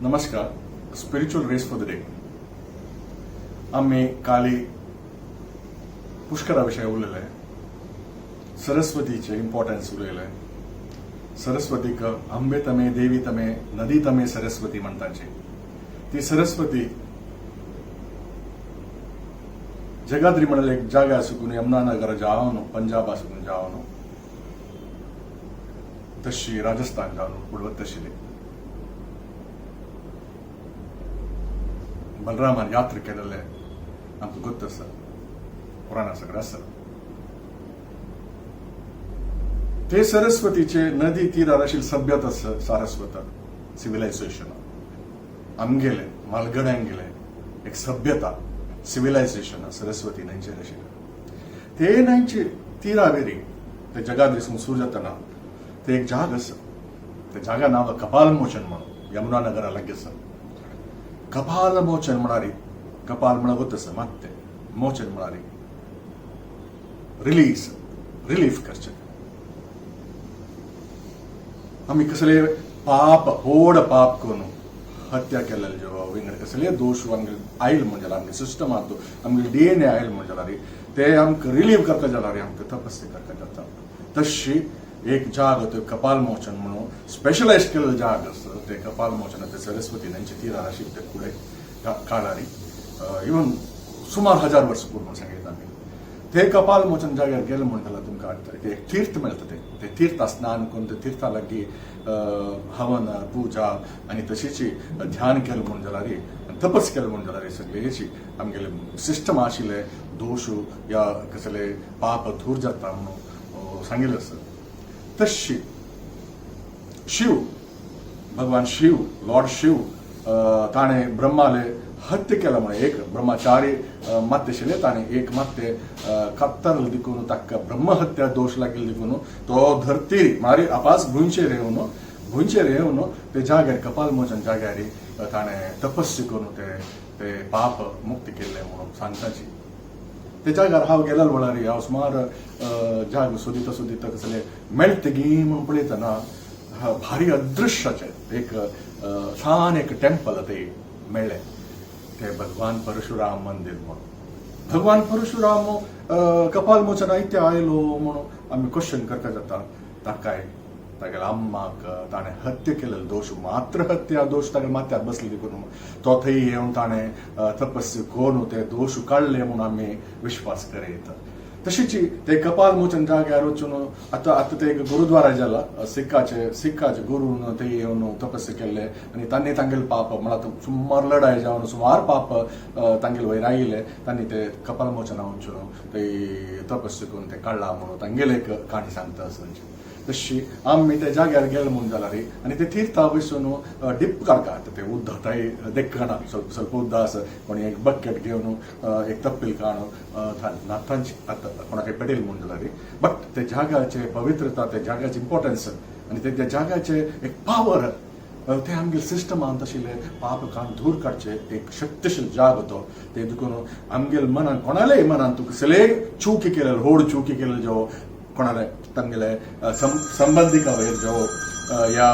नमस्कार. Spiritual rays for the day. आमी काली पुष्करा विशय उलयले, सरस्वतीचे इम्पॉर्टन्स उलयले. सरस्वतीक अंबे तमे देवी तमे नदी तमे सरस्वती म्हणटाची. ती सरस्वती जगाद्री म्हणल्यार एक जागा आसून यमुना नगर जावन पंजाब आसून जावन तशी राजस्थान जावन पुढवत आशिल्ली. बलरामान यात्रा केलेले आमकां गोत्त आसा, पुराणा सगळें आसा. ते सरस्वतीचे नदी तिरार आशिल्ली सभ्यता आसा सारस्वत सिविलायझेशन. आमगेले मालगड्यांगेले एक सभ्यता सिविलायझेशन सरस्वती न्हंयचेर आशिल्लें. ते न्हंयचे तिरावेरी ते जगाद्री सून सुरू जातना ते एक जाग आसा. ते जागा नांव कपालमोचन म्हणून यमुना नगरा लागीं आसा. कपालमोचन म्हणारी कपाल म्हळ्यार गोत आसा मात्ते, मोचन म्हणारी रिलीज, रिलीफ करचें. आमी कसले पाप होड पाप करून हत्या केलेले जेवा विंगड कसले दोश आमगे आयल म्हण जाल्यार आमगे सिस्टमांत आमगे डीएनए आयल म्हण जाल्यार ते आमकां रिलीव करता जाल्यार आमकां तपस्या करता जाता. तशी एक जाग ते कपालमोचन म्हणून स्पेशलायज केलेले जाग आसा. ते कपालमोचन ते सरस्वती न्हंयचे तिरार आशिल्ले ते फुडें काळारी इवन सुमार 1000 वर्स पूर्व म्हणून सांगितलं आमी. ते कपालमोचन जाग्यार गेले म्हण जाल्यार तुमकां आडटलें ते एक तीर्थ मेळटा. ते ते तीर्था स्नान करून ते तीर्था लागीं हवन पूजा आनी तशीच ध्यान केलें म्हूण जाल्यार तपस केलें म्हूण जाल्यार सगळेची आमगेले सिस्टम आशिल्ले दोश या कसले पाप दूर जाता म्हणून सांगिल्लें आसा. तशी शिव भगवान शिव लॉर्ड शिव ताणें ब्रह्माले हत्या केला म्हण एक ब्रह्मचारी मात्ते आशिल्ले ताणें एक मात्ते कात्तर दिकून ताका ब्रह्महत्या दोश लागिल्लो दिकून तो धरती मारी आपास भुंयचेर येवन भुंयचेर येवन ते जाग्यार कपालमोचन जाग्यार ताणें तपस्या करून ते ते पाप मुक्ती केल्ले म्हणून सांगताची. ते जाग्यार हांव गेलेलो म्हळ्यार हांव सुमार जाग सोदिता सोदिता कसले मेळटा गी म्हणून पळयतना भारी अदृश्याचें एक ल्हान एक टेम्पल ते मेळ्ळें. ते भगवान परशुराम मंदीर म्हणून. भगवान परशुराम कपालमोचन आयते आयलो म्हणून आमी क्वेश्चन करता जाता. ताकाय तागेल्या अम्माक ताणें हत्या केलेलो दोश मात्र हत्या दोश तागेल्या माथ्यार बसले देखून तो थंय येवन ताणें तपस्या करून ते दोश काडले म्हणून आमी विश्वास करयत. तशीच ते कपालमोचन जाग्यार वचून आतां आतां ते एक गुरुद्वारा जाला सिखाचे सिखाचे गुरून ते येवन तपस्या केल्ले आनी तांणी तांगेले पाप म्हळ्यार सुमार लढाय जावन सुमार पाप तांगेले वयर आयिल्ले तांणी ते कपालमोचना वचून ते तपस्या करून ते काडला म्हणून तांगेले एक काणी सांगता आसा. तशी आमी त्या जाग्यार गेले म्हूण जाल्यार आनी ते तीर्था वयसून डीप काडटा आतां ते उदक थंय देखना स्वल्प स्वल्प उदक आसा कोणी एक बकेट घेवन एक तप्पील काडून नाथांची आतां कोणाकय पेटेल म्हूण जाल्यार बट ते जाग्याचे पवित्रता त्या जाग्याचे इम्पॉर्टन्स आनी ते त्या जाग्याचे एक पावर ते आमगे सिस्टमांत आशिल्ले पाप कान दूर काडचे एक शक्तिशील जाग तो. ते देखून आमगेले मनान कोणालेय मनान तुका कसलेय चुकी केलेले होड चुकी केलेले जो कोणाले तांगेले संबंधिका वयर जो या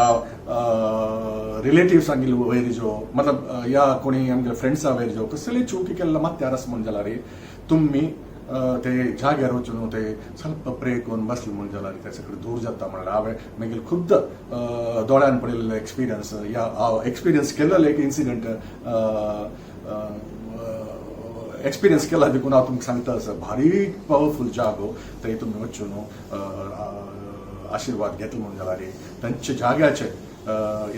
रिलेटिव्स आमगेले वयर जो मतलब या कोणी आमगेले फ्रेंड्सा वयर जो कसले चुकी केल्ले मात्यार आसा म्हूण जाल्यार तुमी ते जाग्यार वचून ते ಸ್ವಲ್ಪ प्रे करून बसले म्हूण जाल्यार ते सगळें दूर जाता. म्हणल्यार हांवें मागीर खुद्द दोळ्यान पळयल्ले एक्सपिरियन्स या हांव एक्सपिरियन्स केल्लो एक इन्सिडंट एक्सपिरियन्स केला देखून हांव तुमकां सांगता आसा. भारी पावरफूल जागो थंय तुमी वचून आशिर्वाद घेतलो म्हूण जाल्यार तांच्या जाग्याचे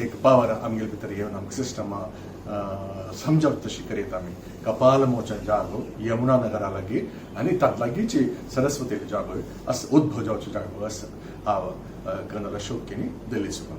एक पावर आमगेले भितर येवन आमकां सिस्टमा समजप तशी करीत आमी. कपालमोचन जागो यमुना नगरा लागीं आनी तात लागींची सरस्वती जागो आसा, उद्भव जावचो जागो आसा. हांव कर्नल अशोक केणी, दिल्ली सुकून.